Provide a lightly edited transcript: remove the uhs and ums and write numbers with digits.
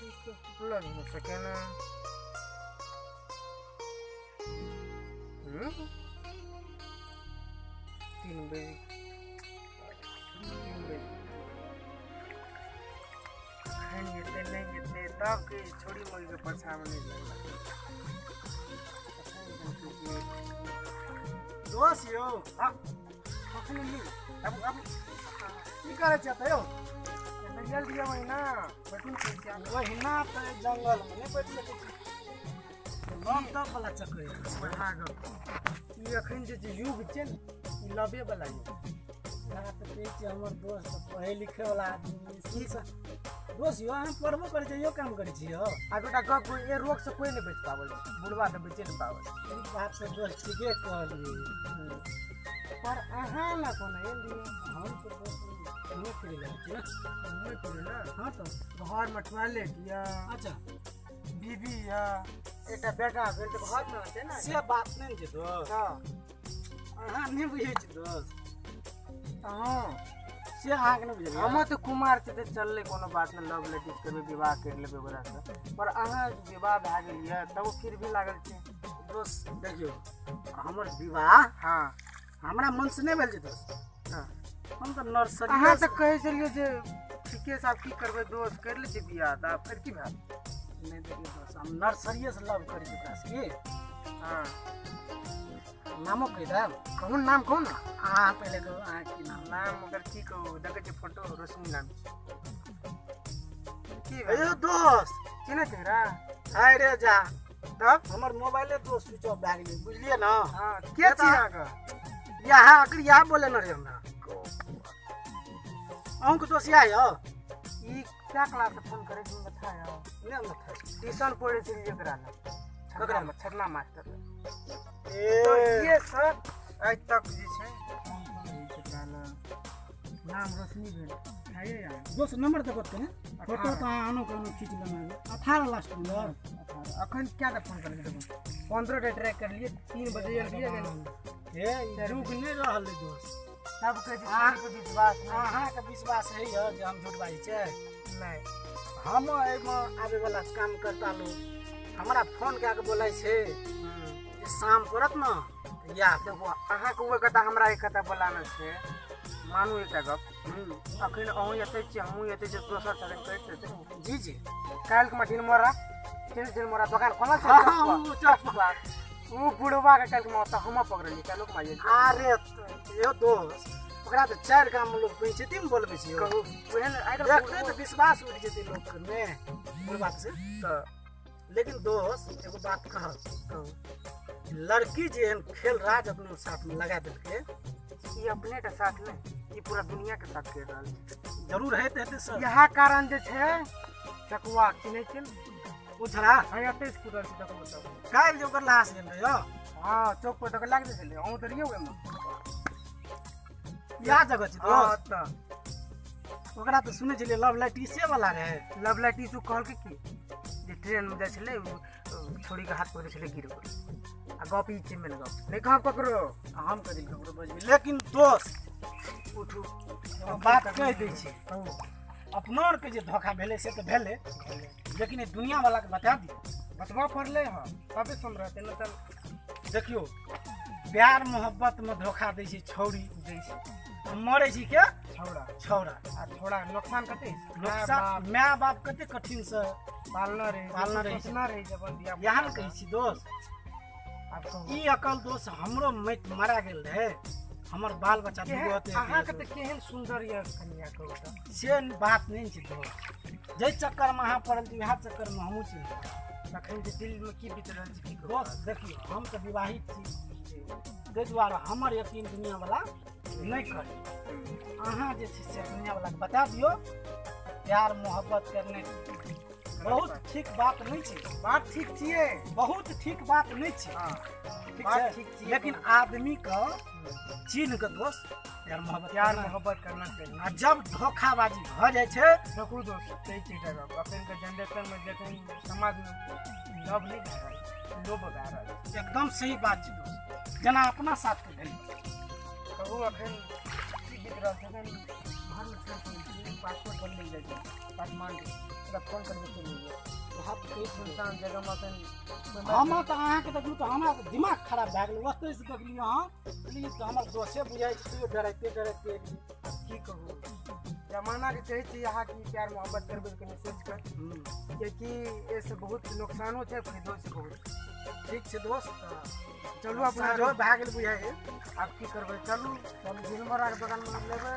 लग सके ना। 3 बजे 3 बजे एखन जेतै नहि जेतै तब के छोड़ी मोड़ी के परछामे नहि लगला। दोस्त यौ, हाँ कखन एलियै? आबू आबू। की करै छियै तऽ यौ? जल्दी अबै ना, बैठू ने। ओहिना तऽ जंगलमे नहि बैठ सकै छी, लव तब वाला चक्कर बढ़ा गप। ई एखन जे जे युग छै ने, ई लवे वाला युग। तऽ कहै छियै हमर दोस्त पढ़ै लिखै वाला आदमी की दोस्त यौ, अहाँ पढ़बो करै छियै, इहो काम करै छियै यौ? आ गोटा गप, ए रोग से कोई नहि बचि पाबै छै, बुढ़वा तऽ बचे नहि पाबै छै। ई बात तऽ दोस्त ठीके कहलियै। पर अहाँ लए कोना एलियै? हम तऽ दोस्त घूमै फिरै लए छी ने। घूमै फिरै लए? हँ तऽ। घरमे टॉयलेट यऽ? अच्छा। बीबी यऽ, एकटा बेटा भेल तऽ घरमे रहतै ने। से बात नहि ने छै दोस्त। हँ। अहाँ नहि बुझै छी दोस्त। हँ। से अहाँके नहि बुझलियै। हमर तऽ कुमार छै तऽ चललै, कोनो बात नहि, लव लेडीज करबै, विवाह करि लेबै ओकरासँ। पर अहाँ विवाह भए गेल यऽ तब फिर भी लागल छै? दोस्त देखियौ, हमर विवाह हमरा मनसँ नहि भेल छै दोस्त। हम तऽ नर्सरी अहाँ तऽ कहै छलियै जे ठीके से आब की करबै दोस्त, करि लै छियै बियाह, तऽ आब फेर की भेल? नहि, देखियौ दोस्त, हम नर्सरिएसँ लव करै छी ओकरासँ की। नामो कहि देब? कहू ने, नाम कहू ने। अहाँ पहिले कहू, अहाँ की नाम? नाम ओकर की कहू, देखै छियै फोटो, रोशनी नाम छै। की भेल? यौ दोस्त। चिन्है छै एकरा? अरे जा। तब? हमर मोबाइले दोस्त स्विच ऑफ भए गेलै, बुझलियै ने? हँ, के छी अहाँके? इएह अकर इएह बोले ने रहै हमरा। अहूँके दोस्त इएह यौ? ई क्या क्लास से फोन करै छै बता यौ? नहि, हमरा था। ट्यूशन पढ़ै छलियै एकरा लग। ककरा? छगना मास्टर। ए। तो ये सर आइ तक जे छै फोन करै छै एकरा लग। नाम रोशनी भेल खाइए यार। दोस्त, नंबर देखो तऽ फोटो तऽ अहाँ आनो कोनो खींच लेने हेबै। 18 लास्ट नंबर। 18। अखन क्या टा फोन करलियै देखो, 15 टा ट्राई करलियै, 3 बजे एलियै। हे, ई रुक नहि रहल है दोस्त। तब कहै छै छोड़ी पर विश्वास नहि। अहाँके विश्वास होइए जे हम झूठ बाजै छियै? नहि। हम एहिमे आबैवला काम करता लोक हमरा फोन कए कऽ बोलै छै जे शाम पड़त ने तऽ इएह। देखो, अहाँके ओ कथा, हमरा एक कथा बोलाना छै। मानू एकटा गप, अखन अहूँ एतै छियै, हमहूँ एतै छियै, दोसर छथिन कहैत हेतै। जी जी। काल्हिके मढिनमोरा चिन्ह, झिनमोरा दोकान खोलल छै? हँ, उ चौक पर। ओ बुढ़वा के काल्हिके ओतऽ हम पकड़लियै, काल्हिक मारियै। अरे यौ दोस्त, ओकरा तऽ 4 गाममे लोक पंचायतीमे बोलबै छै यौ। कहू, ओहन आइ देखतै तऽ विश्वास उठि जेतै लोकके ने बुढ़बाक से। तऽ लेकिन दोस्त, एगो बात कहब? कहू। लड़की जे एहन खेल राज अपने साथमे लगा देलकै। ई अपने के साथ नहि, ई पूरा दुनिया के साथ कर रहल छै। जरूर हेतै, हेतै सर। इएह कारण जे छै चकुआ चिन्है छियै ने? ओ छड़ा? हँ, एतै से कुदल छै, देखो तब। काल्हि जे ओकर लाश गेल रहै यौ? हँ, चौक पर तक लागि जाइ छलै, अहूँ तऽ रहियै ओहिमे। इएह जगह छै? हँ। दोस्त। तऽ ओकरा तऽ सुनै छलियै लव लाइटिसे वाला रहै। लव लाइटिस। ओ कहलकै की जे ट्रेनमे जाइ छलै, ओ छौड़ीके हाथ पकड़ै छलै, गिर गेलै। आ गप ई छै, मेन गप नहि कहब ककरो। हम कथी लए ककरो बजबै? लेकिन दोस्त, उठू। एगो बात कहि दै छी। कहू। अपनो आरके जे धोखा भेलै से तऽ भेलै, लेकिन ई दुनिया वालाके बता दियौ। बतबऽ पड़लै हँ, तबे समझतै ने तऽ। देखियौ, प्यार मोहब्बतमे धोखा दै छै छौड़ी। दै छै। आ मरै छै के? छौड़ा। छौड़ा। आ छौड़ा नोकसान कते? नोकसान माय बाप कते कठिनसँ पालना रहै। पालना रहै छै। सोचना रहै छै अपन धिया। इएह ने कहै छी दोस्त। आब कहू। ई अकल दोस्त, हमरो मति मरा गेल रहै, हमर बाल बच्चा दूगो होतै। अहाँके तऽ केहन सुन्दर यऽ कनिया, कहू तऽ। से बात नहि छै दोस्त, जाहि चक्करमे अहाँ पड़ल छी वएह चक्करमे हमहूँ छी। तखन जे दिलमे की बीत रहल छै, की कहू? दोस्त देखियौ, हम तऽ विवाहित छी, ताहि दुआरे हमर यकीन दुनियावला नहि करै। अहाँ जे छै से दुनियावलाके बता दियौ, प्यार मोहब्बत करने बहुत ठीक बात नहि छै। बात ठीक छियै। बहुत ठीक बात नहि छै। ठीक बात छै। ठीक छियै। लेकिन आदमीके चिन्ह के दोस्त प्यार मोहब्बत प्यार करना। मोहब्बत करना चाही। आ जब धोखाबाजी भऽ जाइ छै। देखू दोस्त, सही चीज है। अखनके जेनरेशनमे जखन समाजमे लव नहि भए रहल छै, लोभ भए रहल छै। एकदम सही बात छै दोस्त, जेना अपना साथके भेल। कहू, अखन की बीत रहल छै? अखन बाहरमे छोड़ि कऽ एल छियै, पासपोर्ट बनबै लए जाइ छै काठमाण्डू। ओकरा फोन करबै, चलि अइयै। बाप रे। सुनसान जगहमे एखन। हम तऽ अहाँके देखलहुँ तऽ हमरा तऽ दिमाग खराब भए गेल। ओतहिसँ देखलियै अहाँ, कहलियै तऽ हमर दोसे बुझाइ छै, तैयो डराइते डराइते एलियै। की कहू, जमानाके कहै छी अहाँ कि प्यार मोहब्बत करबै तऽ कनि सोचि कऽ, किएकि एहिसँ बहुत नुकसानो छै, फायदो छै बहुत। ठीक छै दोस्त, तऽ चलू अपना। साँझो भए गेल बुझाइ। आब की करबै, चलू चलू, झिलमोराके दोकानमे लेबै।